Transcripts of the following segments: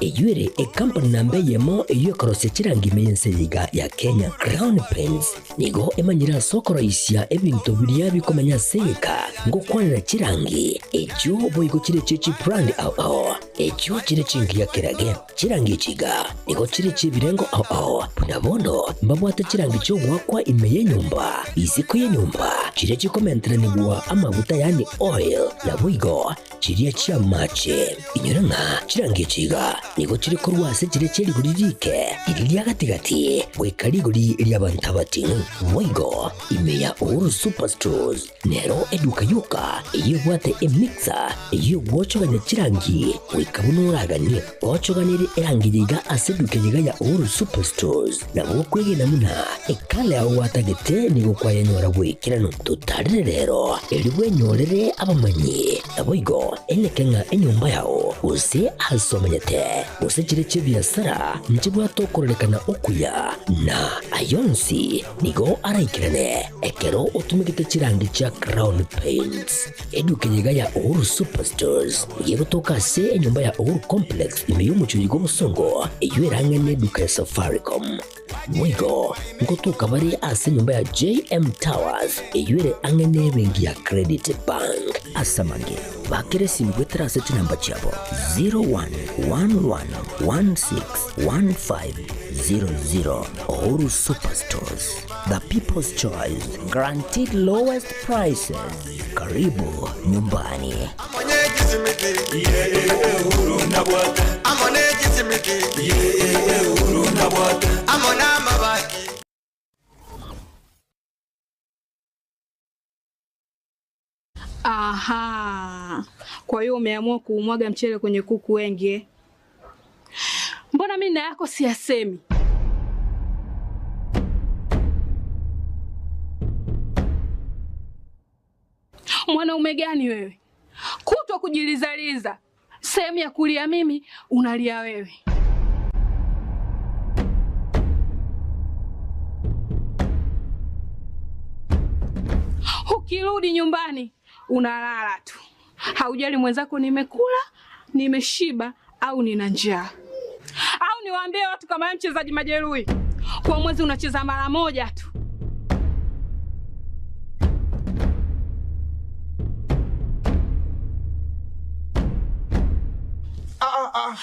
Eyio ere ekampani namba eyemo eyio ekorosia chirangi ime y'ense eye iga ya Kenya. Crown Paints nigo emanyire ase okoroisia ebinto biria bikomenya ase egeka ngokwanera chirangi echio boigo chire echie chibrand ao ao echio chire chingiya kerage. Chirangi echi iga nigo chire chi'ebirengo ao ao, buna bono mbabwate chirangi chi'ogoakwa ime y'enyomba, isiko y'enyomba, chiria chikomenteranigwa amaguta yaani oil, naboigo chiria chi'amache. Inyora ng'a chirangi echi iga nigo chire korwa ase chiria chie rigori riike, riria ria gati-gati, goika rigori ri'abanto abating'u. Boigo ime ya Uhuru Superstores Nero eduka yoka eyio ebwate emixer eyio egwochogania chirangi goika buna oraganie. Ochoganirie erangi eye iga ase eduka eye iga ya Uhuru Superstores, nabo okwegena buna ekala yao gwatagete nigo kwayenyora bw'ekeranu. Totarere rero erio bwenyorere abamanyi, naboigo eneke ng'a enyomba yao gose ase omenyete gose chire chi'ebiasara nchibwate okororekana okuya, na ayonsi nigo araikerane. Ekero otumegete chirangi chia Crown Paints, eduka eye iga ya Uhuru Superstores nigo egotoka ase enyomba ya Uhuru Complex ime y'omochie oyo bw'obosongo, eyio erang'e neduka ya Safaricom. Boigo ngotoka bare ase enyomba ya JM Towers eyio ere ang'e nebenki ya Credit Bank. Ase amange, bakera esimi goetera ase chinamba chiabo 0111161500. Uhuru Superstores. The People's Choice, guaranteed lowest prices. Karibu nyumbani. Aha, kwa hiyo umeamua kuumwaga mchele kwenye kuku wengi eh? Mbona mimi na yako siyasemi? Mwanaume gani wewe? Kutwa kujilizaliza, sehemu ya kulia mimi unalia wewe. Ukirudi nyumbani unalala tu, haujali mwenzako nimekula, nimeshiba au nina njaa. Au niwaambie watu kama wewe mchezaji majeruhi, kwa mwezi unacheza mara moja tu.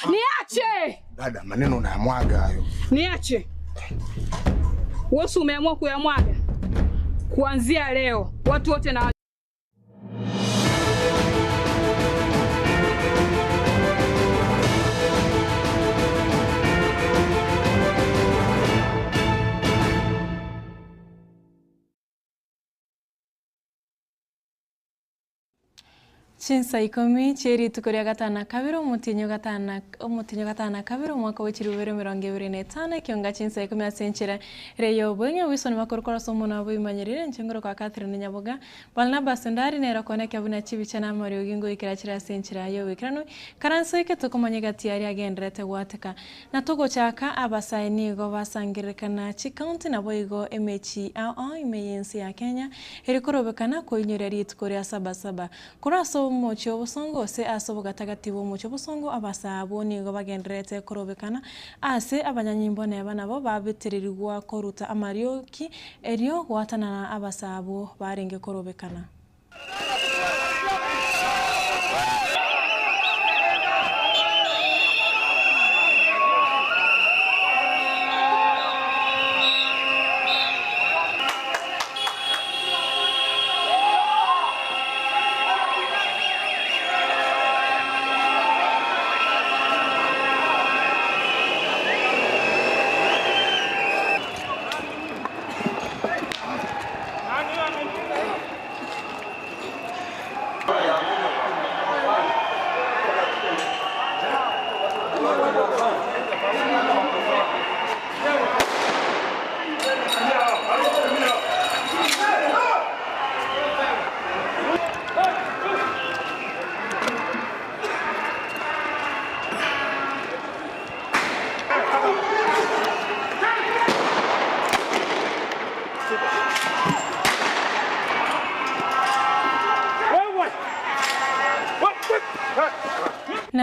Niache! Dada, maneno unayamwaga hayo. Niache. Wewe umeamua kuyamwaga. Kuanzia leo watu wote na Chinsa ikomi chie rituko ria gatano na kabere omotienyi o gatano na omotienyi o gatano na kabere omwaka bwe chilifu ibere emerongo ebere na etano, ekionga chinsa ikomi ase enchera ere y'obweng'e, obisoni bakorokora ase omonwa boimanyerire, inche ngorokwa Catherine Nyaboga, Barnabas Ondari nere okoneka buna chibicha na amariogi ngoikera chire ase enchera y'oboikeranu, Ikaranso eke tokomanya egati aria agendererete goateka. Na togochaka, abasae nigo basangererekana chikaunti naboigo emechi ao ao ime y'ense ya Kenya, eri korobekana koinyoria rituko ria Sabasaba. Korwa ase omochie obosongo gose ase obogatagati bw'omochie obosongo abasae abwo nigo bagendererete korobekana ase abanyanyimbo neba nabo babetererigwa koruta amarioki erio goatanana abasae abwo barenge korobekana.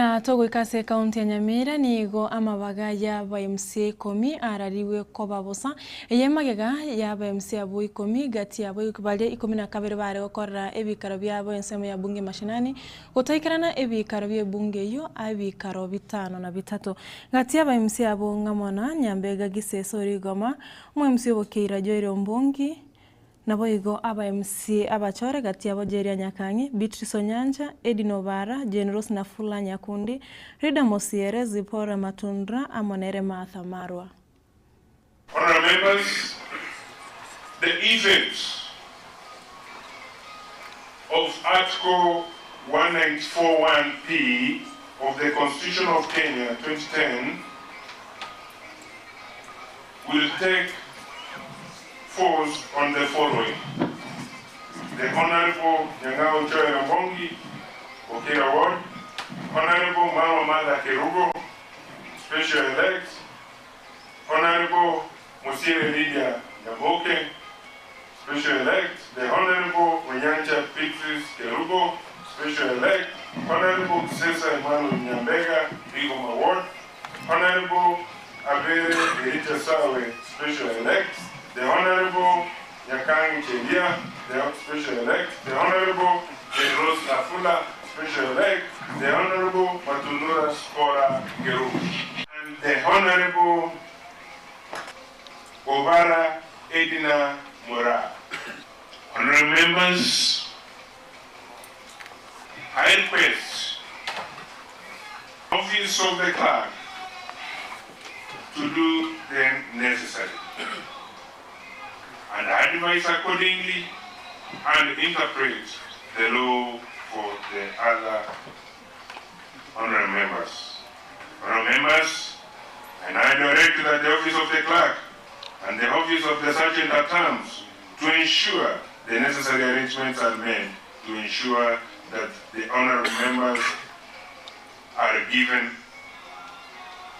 Na togoika ase ekaunti ya Nyamira nigo amabaga y'aba MCA ikomi ararigwe koba bosa. Eye magega y'aba MCA abwo ikomi gati yabo baria ikomi na kabere bare gokorera ebikaro biabo ensemo ya bunge mashinani gotaikerana ebikaro bi'ebunge eyio ebikaro bitano na bitato. Gati y'aba MCA abwo ng'amo na Nyambega Gisesa Origoma, omo MCA obokeira Joel Ombongi, Naboigo aba MCA abachore gati yabo Jeria Nyakang'i, Beatrice Onyancha, Edina Obara, Jane Rose Nafula Nyakundi, Rida Mosiere, Zipporah Matundra amo nere Martha Marwa. Honourable Members, the effects of Article 194.1p of the Constitution of Kenya 2010 will take force on the following. The Honorable Nyang'au Joel Ombongi, Okira Ward, Honorable Mama Martha Kerubo, Special Elect, Honorable Musiere Lydia Nyaboke, Special Elect, the Honorable Onyancha Beatrice Kerubo, Special Elect, Honorable Kisesa Emmanuel Nyambega, Rigoma Ward, Honorable Abere Erita Sawe, Special Elect, the Honorable Nyakangi Chelia, the Special Elect, the Honorable Rose Nafula, Special Elect, the Honorable Matunura Skora Geru, and the Honorable Obara Edina Mora. Honorable members, I request Office of the Clerk to do the necessary and advise accordingly and interpret the law for the other honorable members. Honorable members, and I direct that the Office of the Clerk and the Office of the Sergeant at Arms to ensure the necessary arrangements are made to ensure that the honorable members are given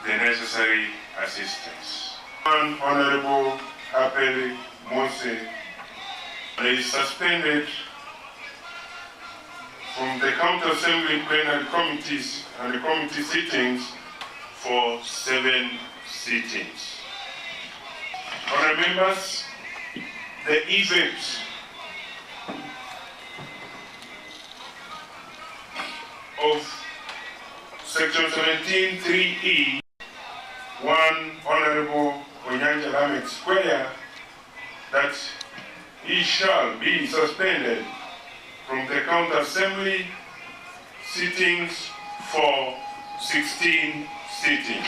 the necessary assistance. One Honorable Apeli Mose is suspended from the County Assembly plenary committees and the committee sittings for 7 sittings. Honorable members, the effects of Section 17(3)(e), 1 Honorable Onyanja Lamek Square, that he shall be suspended from the County Assembly sittings for 16 sittings.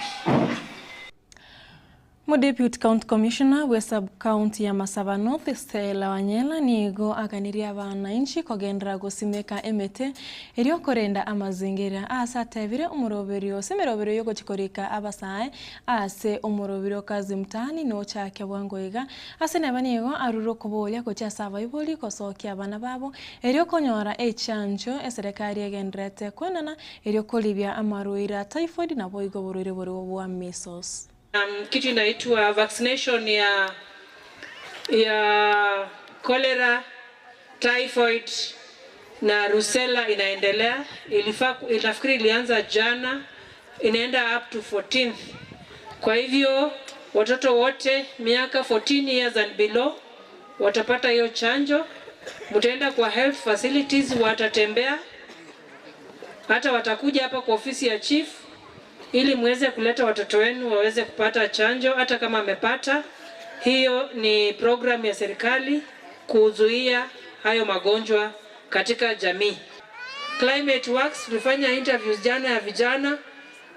Omodeputy County Commissioner bwe sub county ya Masaba North Stella Wanyela nigo aganirie abananchi kogenderera gosimeka emete erio okorenda amazingira ase atebire omoroberio ase emeroberio yogochia korika abasae ase omoroberio Kazi Mtaani nochake bwango iga ase neba nigo arure okoboria gochia ase abaibori gosokia abana babo erio okonyora echanjo eserekari egendererete kwenana erio koribia amarwaire a typhoid naboigo oborwaire boria bwa measles. Kitu inaitwa vaccination ya cholera, typhoid na rubella inaendelea. Nafikiri ilianza jana, inaenda up to 14th. Kwa hivyo watoto wote miaka 14 years and below watapata hiyo chanjo. Mtaenda kwa health facilities, watatembea, hata watakuja hapa kwa ofisi ya chief ili muweze kuleta watoto wenu waweze kupata chanjo hata kama amepata. Hiyo ni program ya serikali kuzuia hayo magonjwa katika jamii. Climate Works tulifanya interviews jana ya vijana,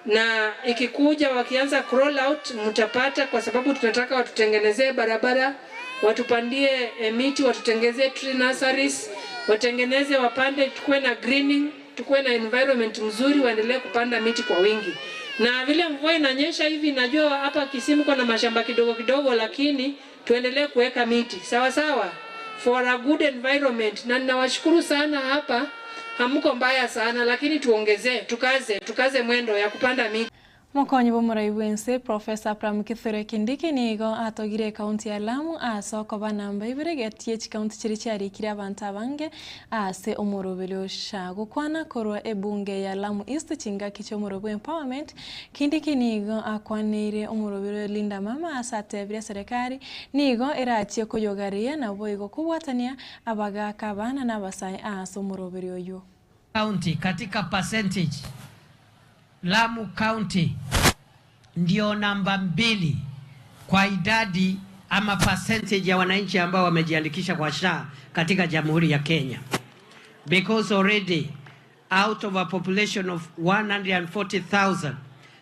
na ikikuja wakianza roll out mtapata, kwa sababu tunataka watutengenezee barabara, watupandie miti, watutengenezee tree nurseries, watengeneze, wapande, tukuwe na greening, tukuwe na environment mzuri, waendelee kupanda miti kwa wingi. Na vile mvua inanyesha hivi, najua hapa Kisimu kuna mashamba kidogo kidogo, lakini tuendelee kuweka miti sawa sawa, for a good environment. Na ninawashukuru sana hapa, hamko mbaya sana, lakini tuongezee, tukaze mwendo ya kupanda miti. Mokonyi bw'omorai bw'ense Professor Abraham Kithure Kindiki nigo atogire ekaunti ya Lamu ase okoba namba ibere gati ye chikaunti chiria chiarikire abanto abange ase omoroberi o SHA. Gokwana korwa ebunge ya Lamu East chingaki chi'omoroberi bwa empowerment, Kindiki nigo akwaneire omoroberi o Linda Mama ase atebire eserekari nigo erachie koyogaria naboigo kobwatania abagaka abana na abasae ase omoroberi oywo. County katika percentage Lamu County ndio namba mbili kwa idadi ama percentage ya wananchi ambao wamejiandikisha kwa SHA katika Jamhuri ya Kenya because already out of a population of 140,000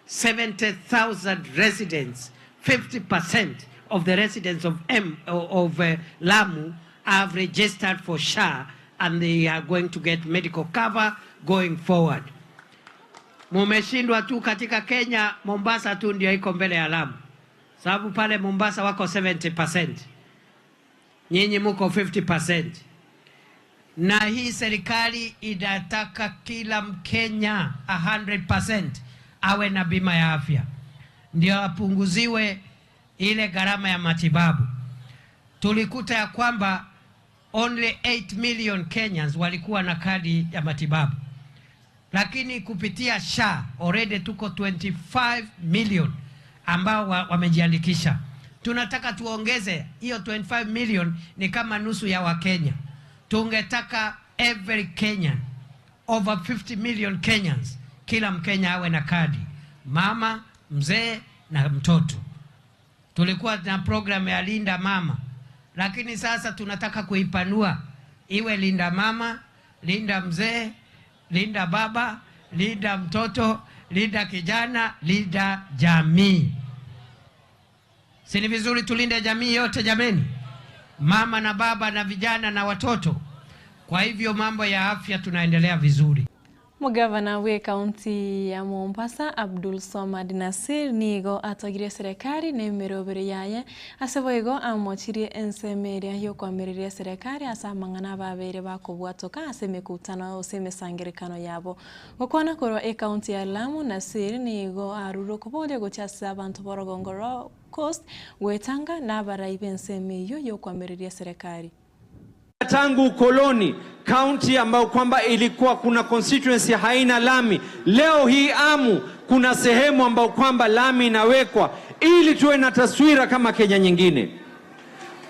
70,000 residents 50% of the residents of, M, of uh, Lamu have registered for SHA and they are going to get medical cover going forward. Mumeshindwa tu katika Kenya, Mombasa tu ndio iko mbele ya Lamu, sababu pale Mombasa wako 70%, nyinyi muko 50%. Na hii serikali inataka kila Mkenya 100% awe na bima ya afya, ndio apunguziwe ile gharama ya matibabu. Tulikuta ya kwamba only 8 million Kenyans walikuwa na kadi ya matibabu lakini kupitia SHA already tuko 25 million ambao wamejiandikisha. Tunataka tuongeze hiyo 25 million, ni kama nusu ya Wakenya. Tungetaka every Kenyan, over 50 million Kenyans, kila Mkenya awe na kadi, mama, mzee na mtoto. Tulikuwa na program ya Linda Mama, lakini sasa tunataka kuipanua iwe Linda Mama, Linda Mzee, Linda Baba, Linda Mtoto, Linda Kijana, Linda Jamii. Si ni vizuri tulinde jamii yote jameni, mama na baba na vijana na watoto. Kwa hivyo mambo ya afya tunaendelea vizuri. Mugavana bwa ekaunti ya Mombasa Abdul Somad Nasir nigo atogire serikali na emerobere yaye ase boigo amochirie ensemo eria yokoamereria eserekari ase amang'ana ababere bakobwatoka ase emekutano ase emesangerekano yabo. Gokwana korwa ekaunti ya Lamu Nasir nigo arure okoboria gochia ase abanto b'orogongo rwa Coast gwetanga na abarai ba ensemo eywo yokoamereria eserekari. Tangu ukoloni kaunti ambayo kwamba ilikuwa kuna constituency haina lami, leo hii Amu kuna sehemu ambayo kwamba lami inawekwa ili tuwe na taswira kama Kenya nyingine.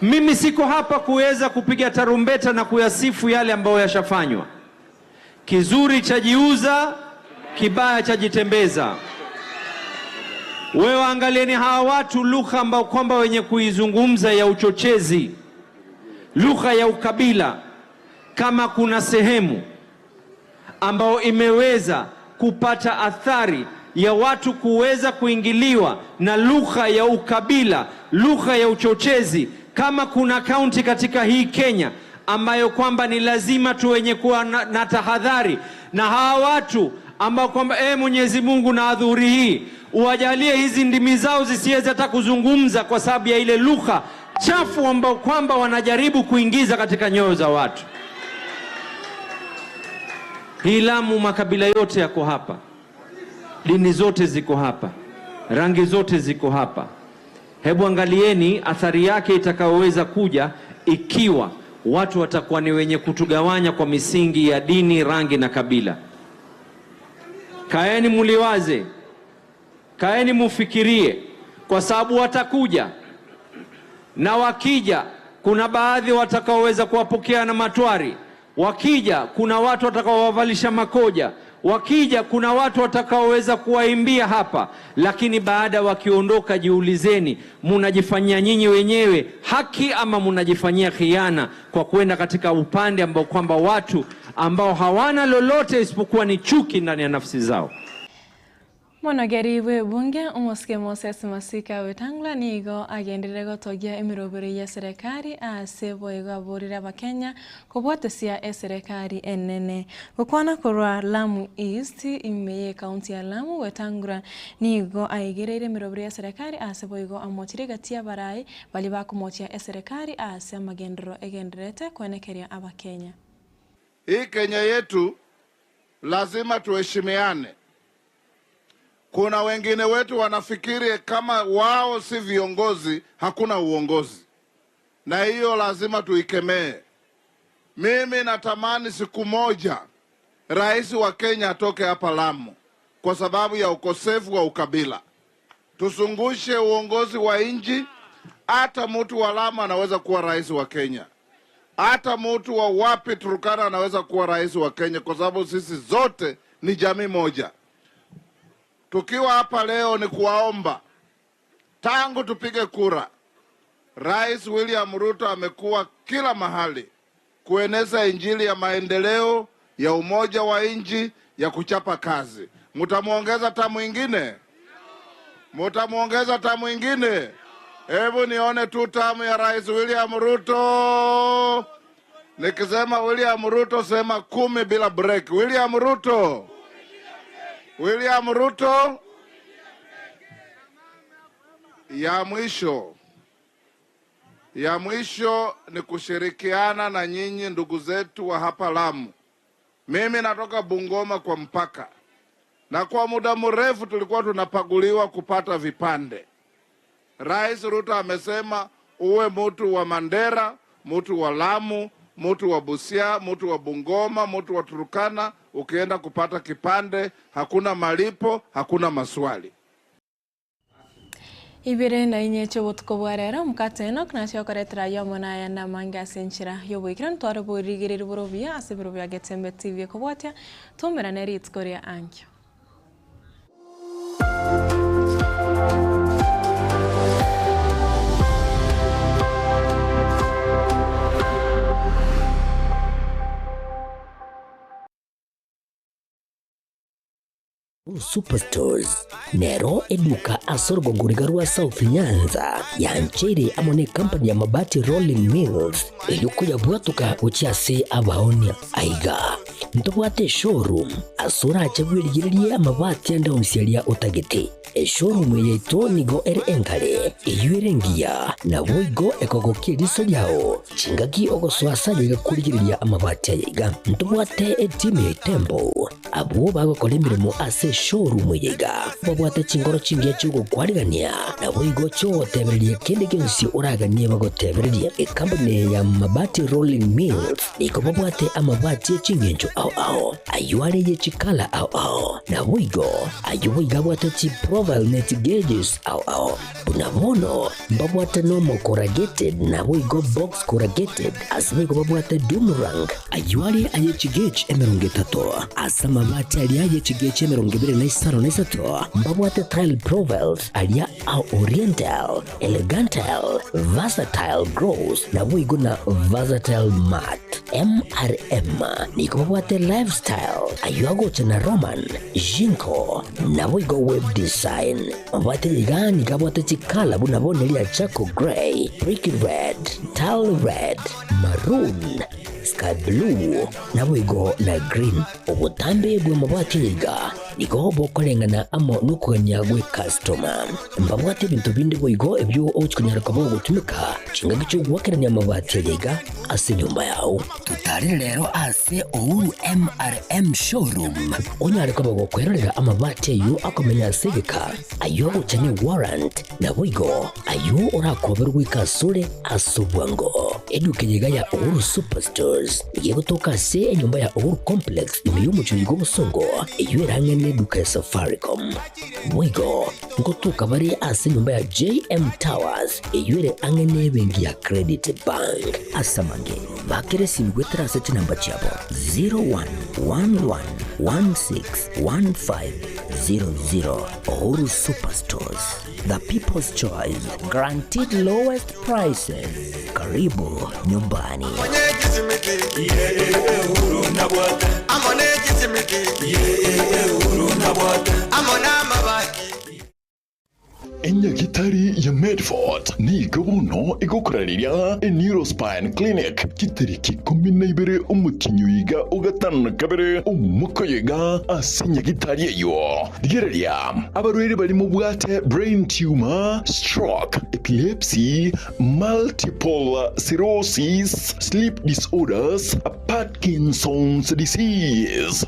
Mimi siko hapa kuweza kupiga tarumbeta na kuyasifu yale ambayo yashafanywa. Kizuri chajiuza, kibaya chajitembeza. Wewe angalieni hawa watu, lugha ambayo kwamba wenye kuizungumza ya uchochezi, lugha ya ukabila. Kama kuna sehemu ambayo imeweza kupata athari ya watu kuweza kuingiliwa na lugha ya ukabila, lugha ya uchochezi, kama kuna kaunti katika hii Kenya ambayo kwamba ni lazima tu wenye kuwa na, na tahadhari na hawa watu ambao kwamba e, Mwenyezi Mungu na adhuhuri hii uwajalie hizi ndimi zao zisiweze hata kuzungumza kwa sababu ya ile lugha chafu ambao kwamba wanajaribu kuingiza katika nyoyo za watu. Hii Lamu, makabila yote yako hapa, dini zote ziko hapa, rangi zote ziko hapa. Hebu angalieni athari yake itakayoweza kuja ikiwa watu watakuwa ni wenye kutugawanya kwa misingi ya dini, rangi na kabila. Kaeni muliwaze, kaeni mufikirie, kwa sababu watakuja na wakija, kuna baadhi watakaoweza kuwapokea na matwari. Wakija kuna watu watakaowavalisha makoja. Wakija kuna watu watakaoweza kuwaimbia hapa, lakini baada wakiondoka, jiulizeni, munajifanyia nyinyi wenyewe haki ama munajifanyia khiana kwa kwenda katika upande ambao kwamba watu ambao hawana lolote isipokuwa ni chuki ndani ya nafsi zao. Monogeri bwa ebunge omosike Moses Masika Wetangula nigo agenderere gotogia emerobero ya serikali ase boigo aborire abakenya kobwatesia eserekari enene. Gokwana korwa Lamu East ime ye ekaunti ya Lamu Wetangula nigo aigereire emerobero ya serikali ase boigo amochire gati abarai baria bakomochia eserekari ase amagendero egenderete kwenekeria abakenya. Hii Kenya yetu lazima tuheshimiane. Kuna wengine wetu wanafikiri kama wao si viongozi hakuna uongozi, na hiyo lazima tuikemee. Mimi natamani siku moja rais wa Kenya atoke hapa Lamu kwa sababu ya ukosefu wa ukabila. Tusungushe uongozi wa nchi. Hata mtu wa Lamu anaweza kuwa rais wa Kenya, hata mtu wa wapi Turkana anaweza kuwa rais wa Kenya, kwa sababu sisi zote ni jamii moja. Tukiwa hapa leo ni kuwaomba, tangu tupige kura, Rais William Ruto amekuwa kila mahali kueneza injili ya maendeleo, ya umoja wa nchi, ya kuchapa kazi. Mutamuongeza tamu ingine? Mutamuongeza tamu ingine? Hebu nione tu tamu ya Rais William Ruto. Nikisema William Ruto, sema kumi bila break. William Ruto, William Ruto. Ya mwisho, ya mwisho ni kushirikiana na nyinyi ndugu zetu wa hapa Lamu. Mimi natoka Bungoma kwa mpaka, na kwa muda mrefu tulikuwa tunapaguliwa kupata vipande. Rais Ruto amesema uwe mtu wa Mandera, mtu wa Lamu, mtu wa Busia, mtu wa Bungoma, mtu wa Turkana, ukienda kupata kipande hakuna malipo, hakuna maswali. Ibere na inyeche botuko bwa rero omokate Enock nache okoretera aywo amo na ayande amange ase enchera y'oboikera ntware oborigereri bore obuya ase ebiro bia Getembe TV ekobwatia twaumerane rituko ria ankio. Superstores nero eduka ase orogongo riga rwa South Nyanza yancheire amo ne company ya Mabati Rolling Mills eyio koyabwatoka gochia ase abaonia. Aiga ntobwate eshowroom ase orache bwerigererie amabati ande onsi aria otagete. Eshowroom eye yaito nigo ere enkare, eyio ere engiya, naboigo ekogokia eriso riao chingaki ogosoa ase aye iga korigereria amabati aya iga. Ntobwate etimu ya Itembo abwo bagokora emeremo ase eshowroom eye iga, babwate chingoro chingiya chi'ogokwarigania, naboigo chi'ogotebereria kende gionsi oraganie bagotebererie. Ekampuni eye ya Mabati Rolling Mills nigo babwate amabati e ching'encho ao ao, ayio are ye chikala ao ao, naboigo ayio boigo abwate chiprofile ne chigeges ao ao. Buna bono mbabwate nomo corrugated naboigo box corrugated, ase boigo babwate doom rank ayio are aye chigauge 30, ase amabati aria aye chigauge 25 mbabwate tile profiles aria a oriental, elegantal, versatile gross naboigo na versatile matte. MRM nigo babwate lifestyle ayio agocha na Roman, Jinko naboigo web design. Mabwate iga nigo abwate chikala buna bono eria charcoal grey, brick red, tile red, maroon, sky blue naboigo na green. Obotambe bw'amabwate iga nigo bokoreng'ana amo nokogania gwe customer. Mbabwate ebinto binde boigo ebio ogochi konyara koba ogotumeka chingaki chiogoakerania amabati aya iga ase enyomba yao. Totarire rero ase Uhuru MRM Showroom onyare koba gokwerorera amabati ayio akomenya ase egeka, ayio agocha ne warrant, naboigo ayio orakoberwe goika asore ase obwango. Eduka eye iga ya Uhuru Superstores nigo egotoka ase enyomba ya Uhuru Complex ime y'omochie oiga obosongo, eyio ere ang'e neduka ya Safaricom. Boigo ngotoka bare ase enyomba ya JM Towers eyio ere ang'e nebenki ya Credit Bank. Ase amange, bakera esimi goetera ase chinamba chiabo 0111161500. Uhuru Superstores, the people's choice, guaranteed lowest prices. Karibu nyumbani. Enyagitari ya Medford nigo bono egokorareria eNeurospine Clinic chitariki 12 omotienyi oiga o gatano na kabere omwaka oyo iga ase enyagitari eyio. Rigereria abarwaire baria mobwate brain tumor, stroke, epilepsy, multiple sclerosis, sleep disorders, Parkinson's disease.